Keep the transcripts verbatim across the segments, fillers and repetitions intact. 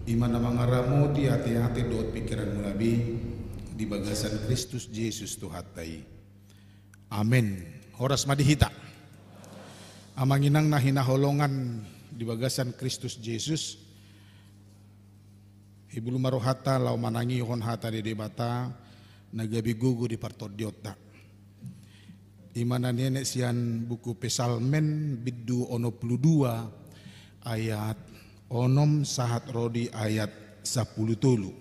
Ima na mangaramoti ateate dohot pingkiranmuna be di bagasan Kristus Jesus Tuhanta i. Amen. Horas ma di hita. Amang inang na hinaholongan di bagasan Kristus Jesus, ibulu ma rohanta laho manangihon hata ni Debata na gabe gogo di partondionta. Ima na nienet sian buku Psalmen bindu onom pulu dua ayat onom sahat ro di ayat sampulu tolu.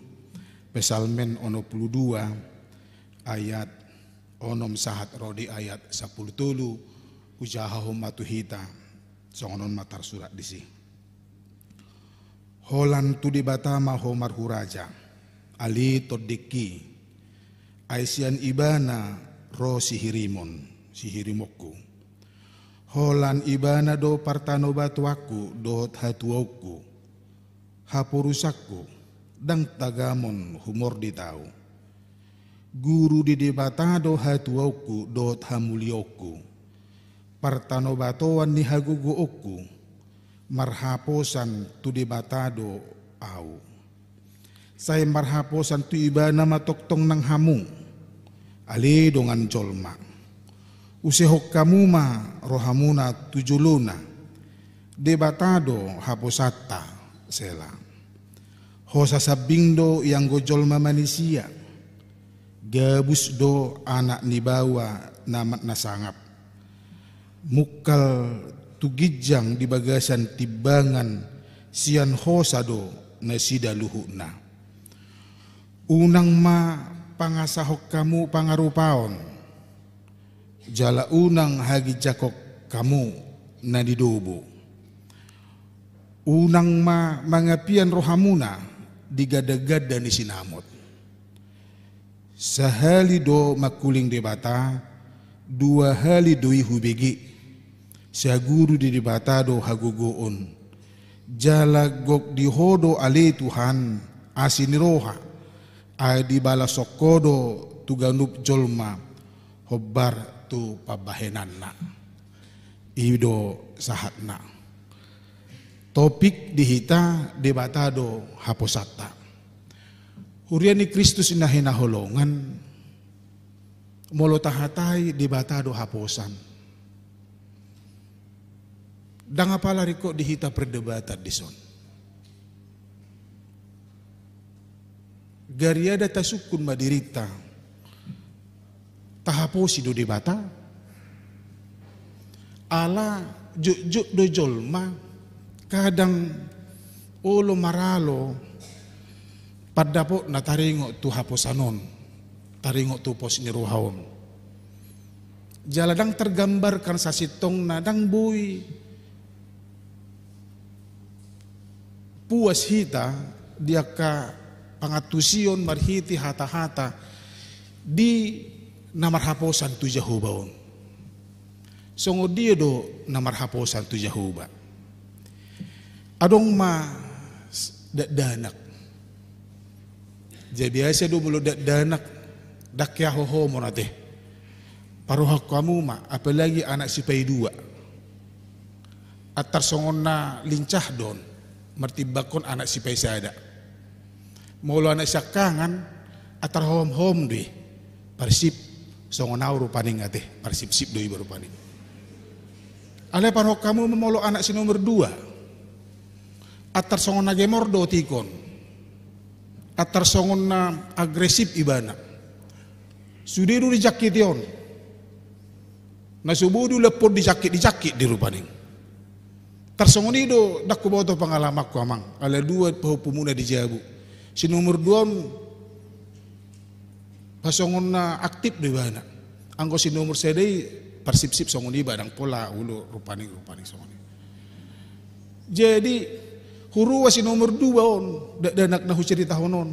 Psalmen onom pulu dua ayat onom sahat ro di ayat sampulu tolu. Hujahahon ma tu hita. Songon on ma tarsurat disi. Holan tu Debata ma ho marhuraja, ale tondingki, ai sian Ibana ro sihirimon, sihirimonku. Holan Ibana do partanobatoanku dohot hatuaonku. Haporusanku, ndang tagamon humordit ahu. Guru di Debata do hatuaonku dohot hamuliaonku. Partanobatoan ni hagogoonku, marhaposan tu Debata do ahu. Sai marhaposan tu Ibana ma tongtong nang hamu, ale dongan jolma. Usehon hamu ma rohamuna tu jolona, Debata do haposanta. Sela. Hosa sambing do ianggo jolma manisia, gabus do anak ni baoa na ma-, na sangap. Mungkal tu ginjang di bagasan timbangan sian hosa do nasida luhutna. Unang ma pangasahon hamu pangarupaon, jala unang haginjangkon hamu na nidobo. Unang ma mangapian rohamuna di gandang-gandang ni sinamot. Sahali do mangkuling Debata, dua hali do i hubege. Saguru di Debata do hagogoon. Jala gok di ho do ale Tuhan, asi ni roha, ai dibalashon ho do tu ganup jolma hombar tu pambahenanna. I do sahatna. Topik di hita, Debata do haposanta. Huria ni Kristus na hinaholongan, molo tahatai Debata do haposan, ndang apala ringkot di hita perdebatan dison. Gariada tasungkun ma dirinta, tahaposi do Debata? Ala jotjot do jolma, kadang olo maralo pandapotna taringot tu haposan on, taringot tu pos ni roha on. Jala ndang tergambarkan sasintongna, ndang boi puas hita di angka pangantusion marhite hata-hata di na marhaposan tu Jahowa on. Songon dia do na marhaposan tu Jahowa? Adong ma s-, dakdanak. Jadi biasa do molo dakdanak, ndang keahomon ate. Parohahon hamu ma, apalagi anak sipaidua. Antar songon na lincah do on, martimbangkon anak sipaisada. Molo anak siangkangan, antar hohom-hohom do i. Parsip, songon ahu rupaning ate, parsipsip do iba rupaning. Alai parohahon hamu ma molo anak si nomor dua. Antar songon na gemor do otik on. Antar songon na agresif ibana. Sude do dijangkiti on. Na so boi do lampon dijangkit, dijangkit do i rupaning. Tarsongon i do, ndang huboto pangalamanku amang. Ala dua pahompumuna di jabu. Si nomor dua on, pasongon na aktif do ibana. Anggo si nomor sada i parsipsip songon iba, ndang pola olo rupaning, rupaning songon i. Jadi, huroha si nomor dua on, dakdanak na huceritahon on.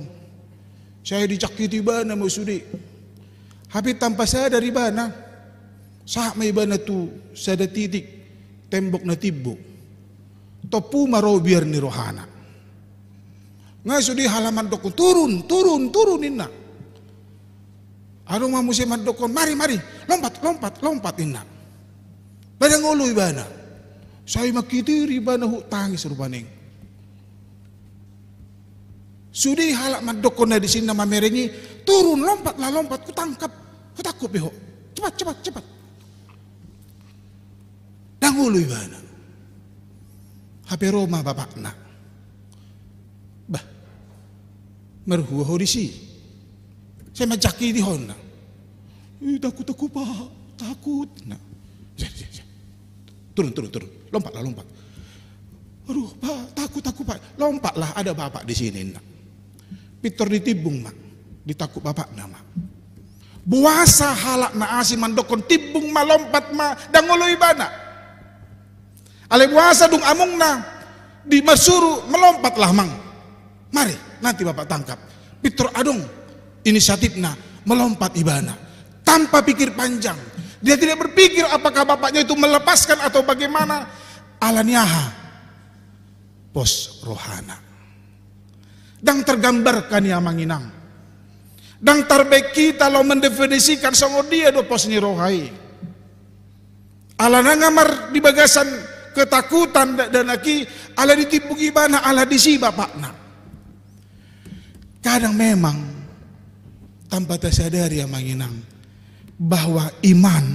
Sai dijangkiti ibana ma sude. Hape tanpa sadar ibana, sahat ma ibana tu sada titik tembok na timbo. Tompu ma ro biar ni rohana. Nga sude halak mandokkon, "Turun, turun, turun," ninna. Adong ma muse mandokkon, "Mari, mari, lompat, lompat, lompat," ninna. Padang olo ibana. Sai mangkitiri ibana huhut tangis rupaning. Sude halak mandokkon na disi na mamereng i, "Turun, lompatlah, lompat, hutangkap, hutangkup be ho. Cepat, cepat, cepat." Ndang olo ibana. Hape ro ma bapakna. "Bah, marhua ho disi? Sai manjangkiti ho na." "Ih, takut aku, Pak, takut." Nah. "Turun, turun, turun. Lompatlah, lompat." "Aduh, Pak, takut aku, Pak." "Lompatlah, ada bapak di sini, nak." Pintor ditimbung ma, ditangkup bapakna ma. Boasa halak na asing mandokkon, "Timbung ma, lompat ma," ndang olo ibana. Alai boasa dung amongna di marsuru, "Melompatlah, Mang. Mari, nanti Bapak tangkap." Pintor adong inisiatifna, melompat ibana. Tanpa pikir panjang. Dia tidak berpikir apakah bapaknya itu melepaskan atau bagaimana. Alani aha? Pos rohana. Ndang tergambarkan i, amang inang. Ndang tarbaen hita laho mendefinisikan songon dia do pos ni roha i. Ala nunga mar di bagasan ketakutan da-, dakdanak i, ala ditimbung ibana, ala disi bapakna. Kadang memang tanpa tasadari, amang inang, bahwa iman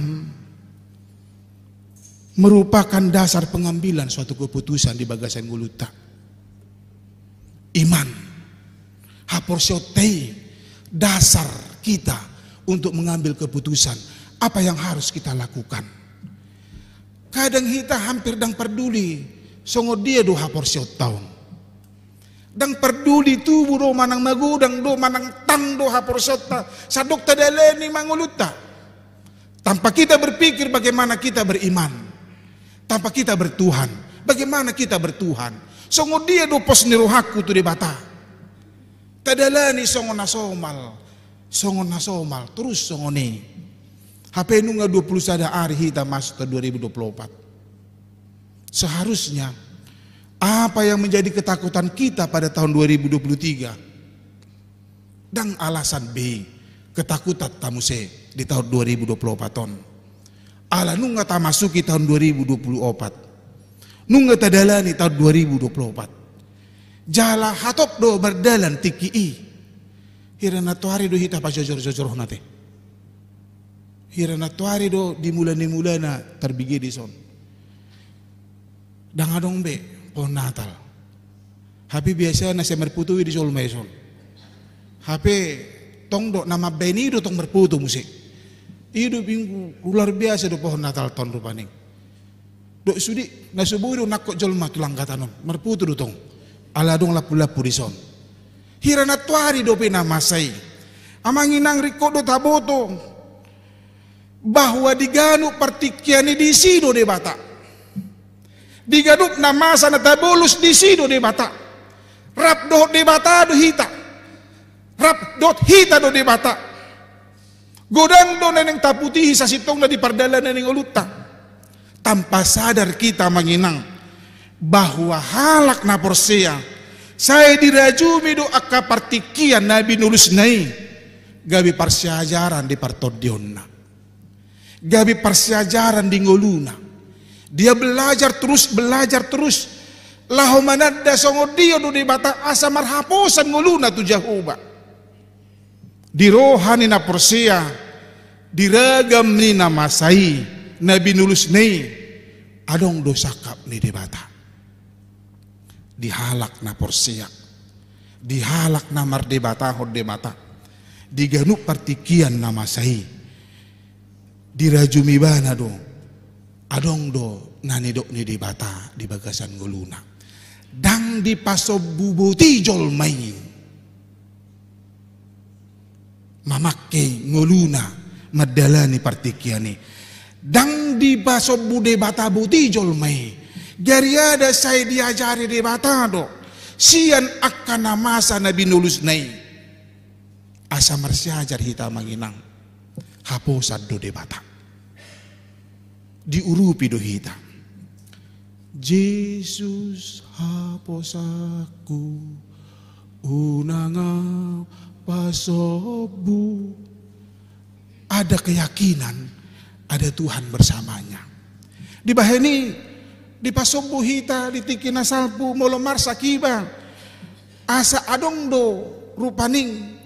merupakan dasar pengambilan suatu keputusan di bagasan ngolunta. Iman, haporseaonta i dasar kita untuk mengambil keputusan apa yang harus kita lakukan. Kadang hita hampir ndang parduli songon dia do haporseaonta on. Ndang parduli tubu do manang magodang do manang tang do haporseaonta, sandok tadalani ma ngolunta. Tanpa kita berpikir bagaimana kita beriman. Tanpa kita bertuhan. Bagaimana kita bertuhan? Songon dia do pos ni rohangku tu Debata. Tadalani songon na somal. Songon na somal. Terus songon i. Hape nunga dua puluh sada ari hita masuk tahun dua ribu dua puluh empat. Seharusnya apa yang menjadi ketakutan kita pada tahun dua ribu dua puluh tiga, ndang alasan be ketakutanta muse di tahun dua ribu dua puluh empat on. Ala nunga tamasuki tahun dua ribu dua puluh empat. Nunga tadalani tahun dua ribu dua puluh empat. Jala hatop do mardalan tingki i. Hira nantoari do hita pajojor-jojor rohanta. Hira nantoari do di mula ni mulana tarbege dison. Ndang adong be pohon Natal. Hape biasana sai marfoto i di jolma i son. Hape tong do na mambaen i do tong marfoto muse. I do minggu luar biasa do pohon Natal ton rupani. Dok sude na so boi do nangkok jolma tu langgatan on. Marfoto do tong. Ala adong lampu-lampu dison. Hira nantoari dope na masa i. Amang inang, ringkot do taboto bahwa di ganup partingkian i disi do Debata. Di ganup na masa na tabolus disi do Debata. Rap dohot Debata do hita. Rap dohot hita do Debata. Godang do na naeng taputihi sasintongna di pardalanan ni ngolunta. Tanpa sadar hita, amang inang, bahwa halak na porsea sai dirajumi do angka partingkian na binolusna i gabe parsiajaran di partondionna. Gabe parsiajaran di ngoluna. Dia belajar terus, belajar terus. Laho mananda songon dia do Debata asa marhaposan ngoluna tu Jahowa. Di roha ni na porsea, di ragam ni na masa i, na binolusna i, adong do sangkap ni Debata. Di halak na porsea, di halak na mardebatahon Debata, di ganup partingkian na masa i, dirajumi ibana do, adong do na nidok ni Debata di bagasan ngoluna. Ndang dipasombu boti jolma i mamangke ngoluna mandalani partingkian i. Ndang dipasombu Debata boti jolma i. Gariada sai diajari Debata do sian angka na masa na binolusna i. Asa marsiajar hita, amang inang. Haposan do Debata. Diurupi do hita. Jesus haposanku, unang au pasombu. Ada keyakinan, ada Tuhan bersamanya. Dibahen i, dipasombu hita di tingki na salpu, molo marsak iba. Asa adong do rupaning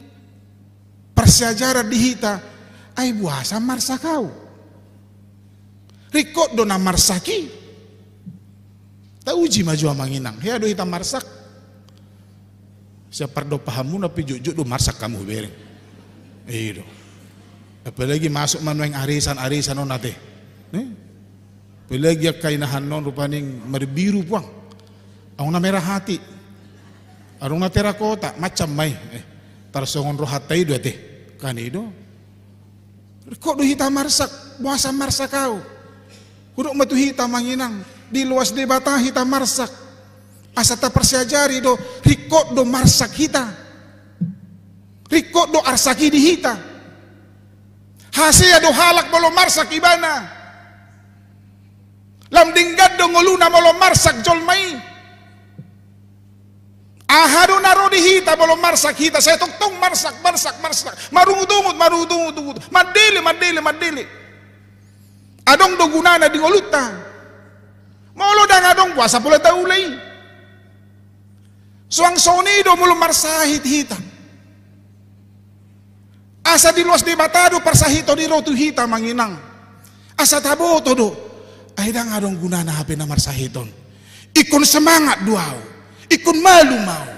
parsiajaran di hita, ai boasa marsak au? Ringkot do na marsak i. Tauji ma jo amang inang, hea do hita marsak. Sian pardompahanmuna pe jotjot do marsak hamu hubereng. I do. Apalagi masuk ma nuaeng arisan-arisan on ate. Eh? Apalagi angka inahan on rupaning marbiru puang. Adong na merah hati. Adong na terakota, macam ma i. Eh, tarsongon rohanta i do ate. Kan i do. Ringkot do hita marsak, boasa marsak au? Hudok ma tu hita amang inang, diloas Debata hita marsak. Asa taparsiajari do, ringkot do marsak hita. Ringkot do arsak i di hita. Hasea do halak molo marsak ibana. Lam denggan do ngoluna molo marsak jolma i. Aha do na ro di hita molo marsak hita, sai tongtong marsak, marsak, marsak, marungutungut, marungutungut, mandele, mandele, mandele. Adong do gunana di ngolunta. Molo ndang adong, boasa pola taula i? Suang songon i do molo marsahit hita. Asa diloas Debata do parsahiton i ro tu hita amang inang. Asa taboto do. Ai ndang adong gunana hape na marsahit on. Ingkon semangat do au. Ingkon malum au.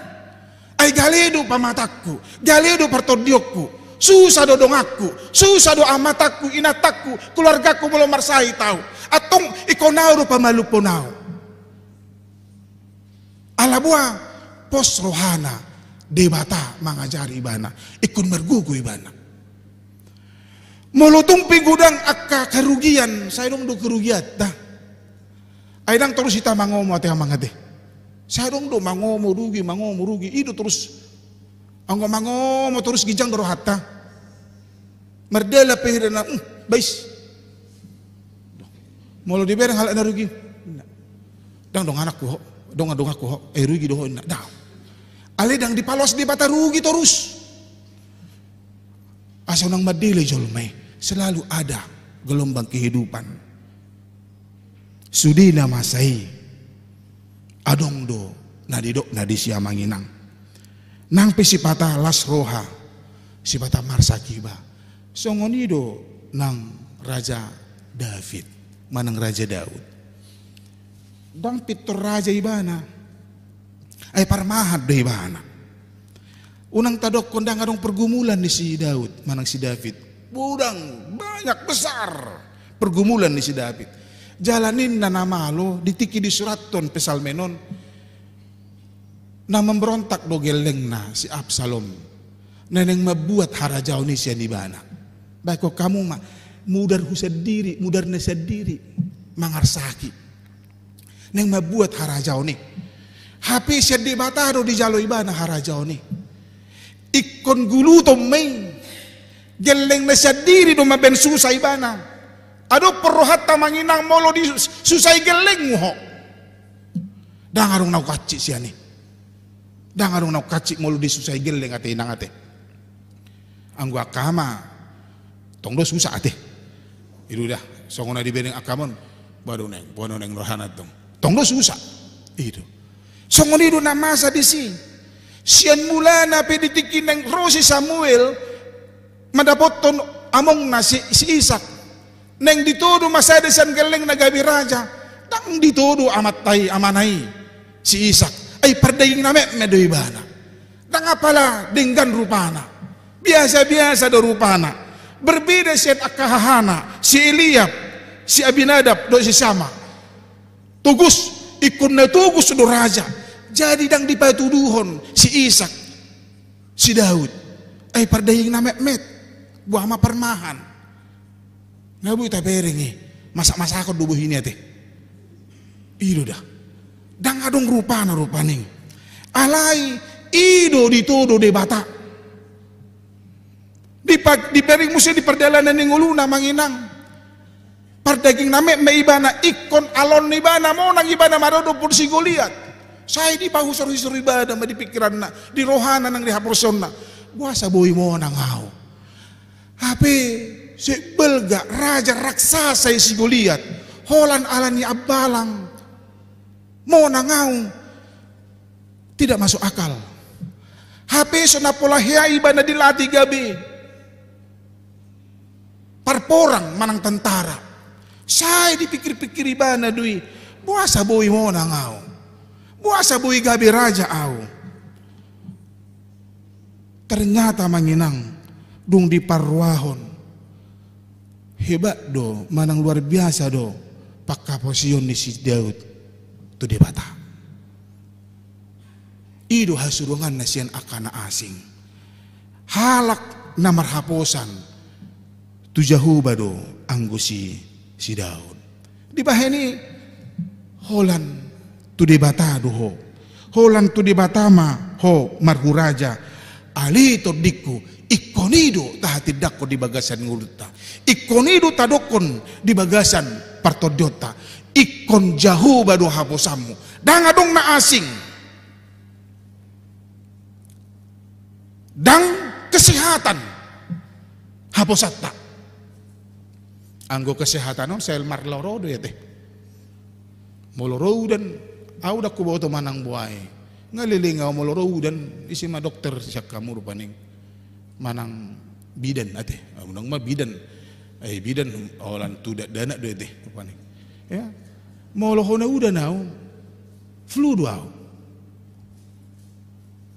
Ai gale do pamatangku, gale do partondionku. Susa do donganku, susa do amatangku, inantangku, keluargaku molo marsahit au. Antong ingkon au do pamalumhon au. Ala boha? Pos rohana, Debata mangajari ibana, ingkon margogo ibana. Molo tung pe godang angka kerugian, sai adong do kerugianta. Ai ndang torus hita mangomo ate amang ate. Sai adong do mangomo rugi, mangomo rugi, i do torus. Anggo mangomo torus ginjang do rohanta. Mardalan pe hira na, um, bais. Molo dibereng halak na rugi. Ndang donganku ho, dongan donganku ho, eh rugi do ho inna. Ndang. Alai ndang dipaloas Debata rugi torus. Asa unang mandele jolma i, selalu ada gelombang kehidupan. Sude na masa i adong do na nidokna disi amang inang. Nang pe sipata las roha, sipata marsak iba. Songon i do nang Raja David manang Raja Daud. Ndang pintor raja ibana. Ai parmahan do ibana. Unang tadokkon ndang adong pergumulan ni si Daud manang si David. Godang, banyak, besar pergumulan ni si David. Jala ninna na malo di tingki disurathon Psalmen on, na memberontak do gellengna si Absalom, na naeng mambuat harajaon i sian ibana. Baen hamu ma, mudarhu sandiri, mudarna sandiri mangarsaki. Naeng mambuat harajaon i. Hape sian Debata do dijalo ibana harajaon i. Ingkon guluton ma i. Gellengna sandiri do mambaen susa ibana. Adong pe rohanta amang inang molo disusai gellengmu ho. Ndang adong na huhansit sian i. Ndang adong na huhansit molo disusai gelleng ate inang ate. Anggo angka ama tong do susa ate. I do da, songon na dibereng angka ama on. Boha do naeng, boha do naeng rohana tong. Tong do susa. I do. Songon i do na masa disi. Sian mulana pe di tingki naeng ro si Samuel mandapothon amongna si, si Isak. Naeng ditodo ma sada sian gellengna gabe raja. Ndang ditodo amanta i, amana i si Isak. Ai pardaging na metmet do ibana. Ndang apala denggan rupana. Biasa-biasa do rupana. Berbeda sian angka hahana, si Eliab, si Abinadab dohot si Sama. Togus, ingkon na togus do raja. Jadi ndang dipatuduhon si Isak si Daud. Ai pardaging na metmet. Boha ma parmahan. Na boi tabereng i, masak-masakon do bohina ate. I do da. Ndang adong rupana rupani. Alai i do ditodo Debata. Dipa-, dibereng muse di pardalanan ni ngoluna amang inang. Pardaging na metmet ibana, ingkon alon ibana, monang ibana maradophon si Goliat. Sai dipahusor-husor ibana ma di pingkiranna, di rohana nang di haporseaonna. Boasa boi monang au? Hape sian balga raja raksasa i si Goliat, holan ala ni ambalang. Monang au. Tidak masuk akal. Hape so na pola hea ibana dilatih gabe parporang manang tentara. Sai dipikir-pikir ibana do i, boasa boi monang au? Boasa boi gabe raja au? Ternyata, amang inang, dung diparrohahon, hebat do manang luar biasa do panghaposion ni si Daud tu Debata. I do hasurunganna sian angka na asing. Halak na marhaposan tu Jahowa do anggo si, si Daud. Dibahen i, holan tu Debata do ho. Holan tu Debata ma ho marhuraja. Ale tondingku, ingkon i do tahatindangkon di bagasan ngolunta. Ingkon i do tadokkon di bagasan partondionta. Ingkon Jahowa do haposanmu. Ndang adong na asing. Ndang kesehatan haposanta. Anggo kesehatan on sel marloro do i ate. Molo ro udan, au ndang huboto manang boha i. Nga leleng au molo ro udan, ise ma dokter sian hamu rupani? Manang bidan ate. Au ndang ma bidan. Eh, bidan holan tu dakdanak do i ate rupani. Ya. Molo hona udan au, flu do au.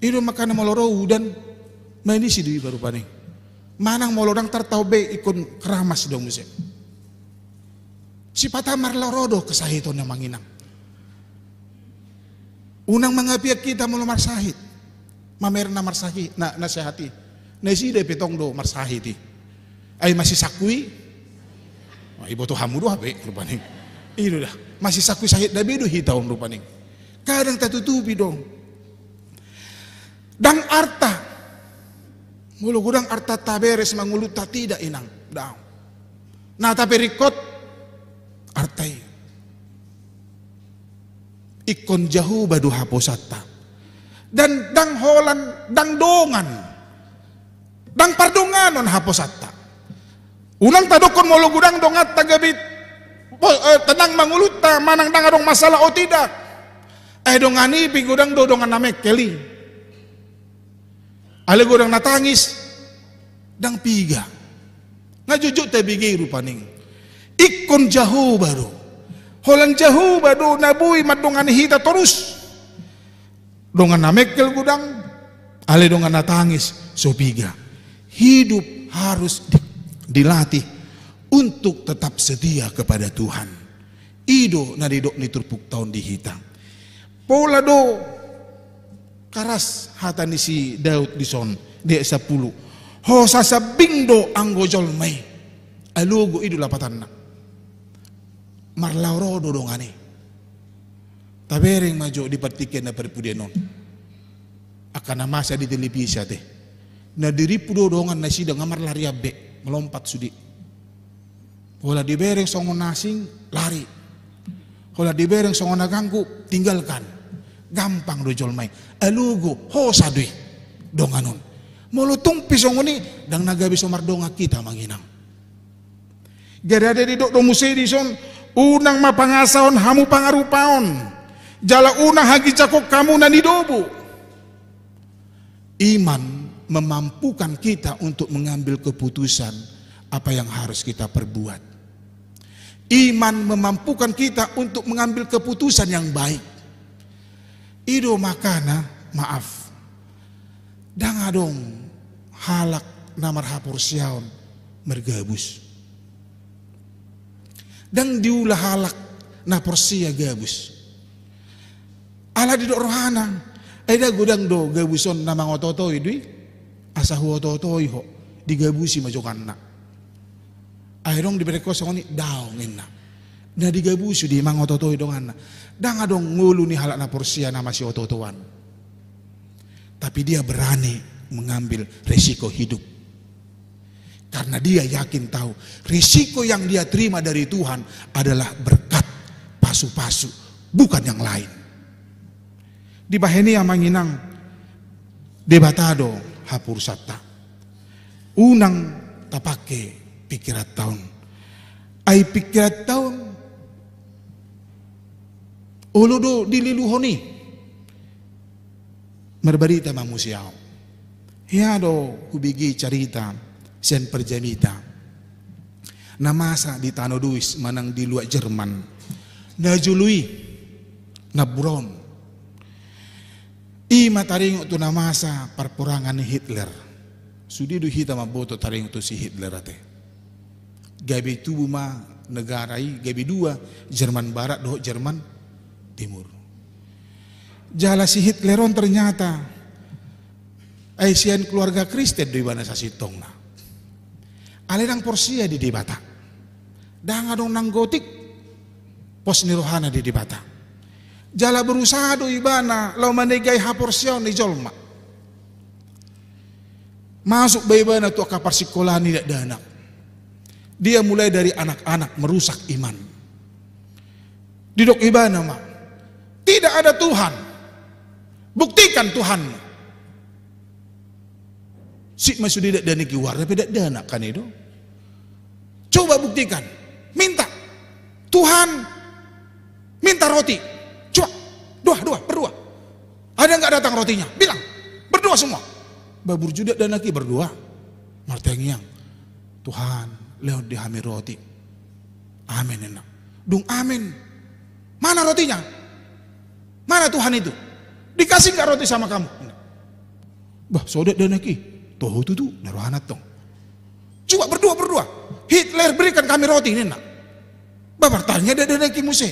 I do makana molo ro udan, manisi do iba rupani. Manang molo ndang tartaon be ingkon keramas do muse. Sipata marloro do kesehatan, amang inang. Unang mangapian hita molo marsahit. Mamereng na marsahit, na, na sehat i. Nasida pe tong do marsahit i. Ai masisangkui. Wah, iboto hamu do hape rupani. I do da. Masisangkui sahitna be do hita on rupani. Kadang tatutupi do. Ndang arta. Molo godang arta taberes ma ngolunta, tidak, inang. Ndang. Na taperingkot arta i. Ingkon Jahowa do haposanta. Dan ndang holan, ndang dongan, ndang pardonganon haposanta. Unang tadokkon molo godang donganta gabe, eh, tenang ma ngolunta manang ndang adong masalah, o tidak. Eh, dongan i pe godang do dongan na mengkel i. Ale godang na tangis, ndang piga. Nga jotjot tapiga i rupani. Ingkon Jahowa do. Holan Jahowa do na boi mandongani hita torus. Dongan na mengkel godang, ale dongan na tangis so piga. Hidup harus di-, dilatih untuk tetap setia kepada Tuhan. I do na nidok ni turpukta on di hita. Pola do karas hata ni si Daud dison, di ayat sampulu. Hosa sambing do anggo jolma i. Alogo, i do lapatanna. Marloro do dongan i. Tabereng ma jo di partingkian na parpudi on. Angka na masa di televisi ate. Na dirimpu do dongan nasida, nga marlarian be, melompat sude. Holan dibereng songon na asing, lari. Holan dibereng songon na ganggu, tinggalkan. Gampang do jolma i. Alogo, hosa do i dongan on. Molo tung pe songon i, ndang na gabe so mardongan hita, amang inang. Jadi adong didok do muse dison, unang ma pangasahon hamu pangarupaon. Jala unang haginjangkon hamu na nidomu. Iman memampukan kita untuk mengambil keputusan apa yang harus kita perbuat. Iman memampukan kita untuk mengambil keputusan yang baik. I do makana, maaf, ndang adong halak na marhaporseaon margabus. Ndang diula halak na porsea gabus. Ala didok rohana, ai ndang godang do gabus on na mangotootoi do i. Asa huotootoi ho, digabusi ma jonganna. Ai adong dibereng ho songon i? Daong, ninna. Na digabusi do i, mangotootoi donganna. Ndang adong ngolu ni halak na porsea na masiotootoan. Tapi dia berani mengambil resiko hidup. Karena dia yakin tahu risiko yang dia terima dari Tuhan adalah berkat, pasu-pasu, bukan yang lain. Dibahen i, amang inang, Debata do haporusanta. Unang tapake pikiranta on. Ai pikiranta on olo do dililuhon i. Marbarita ma muse ahu. Hea do hubege carita sian parjamita na masa di tano Swiss manang di luat Jerman. Na jolo i, na burong i ma taringot tu na masa parporangan ni Hitler. Sude do hita mamboto taringot tu si Hitler ate. Gabe tubu ma negara i gabe dua, Jerman Barat dohot Jerman Timur. Jala si Hitler on ternyata ai sian keluarga Kristen do ibana sasintongna. Alai ndang porsea di Debata. Ndang adong nanggotik pos ni rohana di Debata. Jala berusaha do ibana laho manegai haporseaon ni jolma. Masuk ba ibana tu angka parsikolaan ni dakdanak. Dia mulai dari anak-anak merusak iman. Didok ibana ma, "Tidak ada Tuhan. Buktikan Tuhanmu." Sip ma sude dakdanak i, warna pe dakdanak kan i do. "Coba buktikan. Minta. Tuhan, minta roti. Coba. Doa, doa, berdoa. Ada nggak datang rotinya? Bilang. Berdoa semua." Ba burju dakdanak i berdoa. Martangiang. "Tuhan, lehon di hami roti." "Amen," ninna. Dung amen. "Mana rotinya? Mana Tuhan itu? Dikasih nggak roti sama kamu?" Bah, so dakdanak i. Toho tutu, na rohana tong. "Coba berdoa, berdoa. Hitler, berikan kami roti," ninna. Bah, martangiang dakdanak i muse.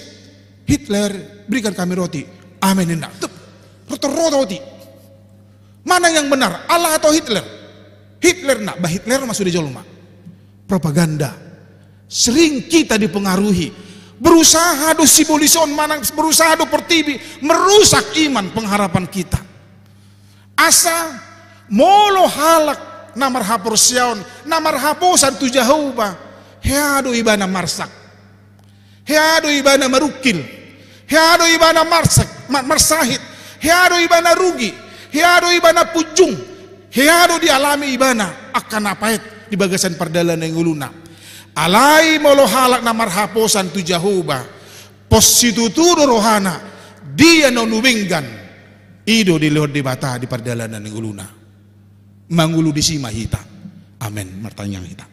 "Hitler, berikan kami roti." "Amen," ninna. Tup. Ro-, ro-, roti. "Mana yang benar, Allah atau Hitler?" "Hitler," ninna. Bah, Hitler ma sude jolma. Propaganda. Sering kita dipengaruhi. Berusaha do sibolis on manang berusaha do portibi merusak iman pengharapan kita. Asa molo halak na marhaporseaon, na marhaposan tu Jahowa, hea do ibana marsak. Hea do ibana marungkil. Hea do ibana marsak, ma-, marsahit. Hea do ibana rugi. Hea do ibana punjung. Hea do dialami ibana angka na paet di bagasan pardalanan ni ngoluna. Alai molo halak na marhaposan tu Jahowa, pos situtu do rohana, dia na umdenggan, i do dilehon Debata di pardalanan ni ngoluna. Mangolu disi ma hita. Amen. Martangiang hita.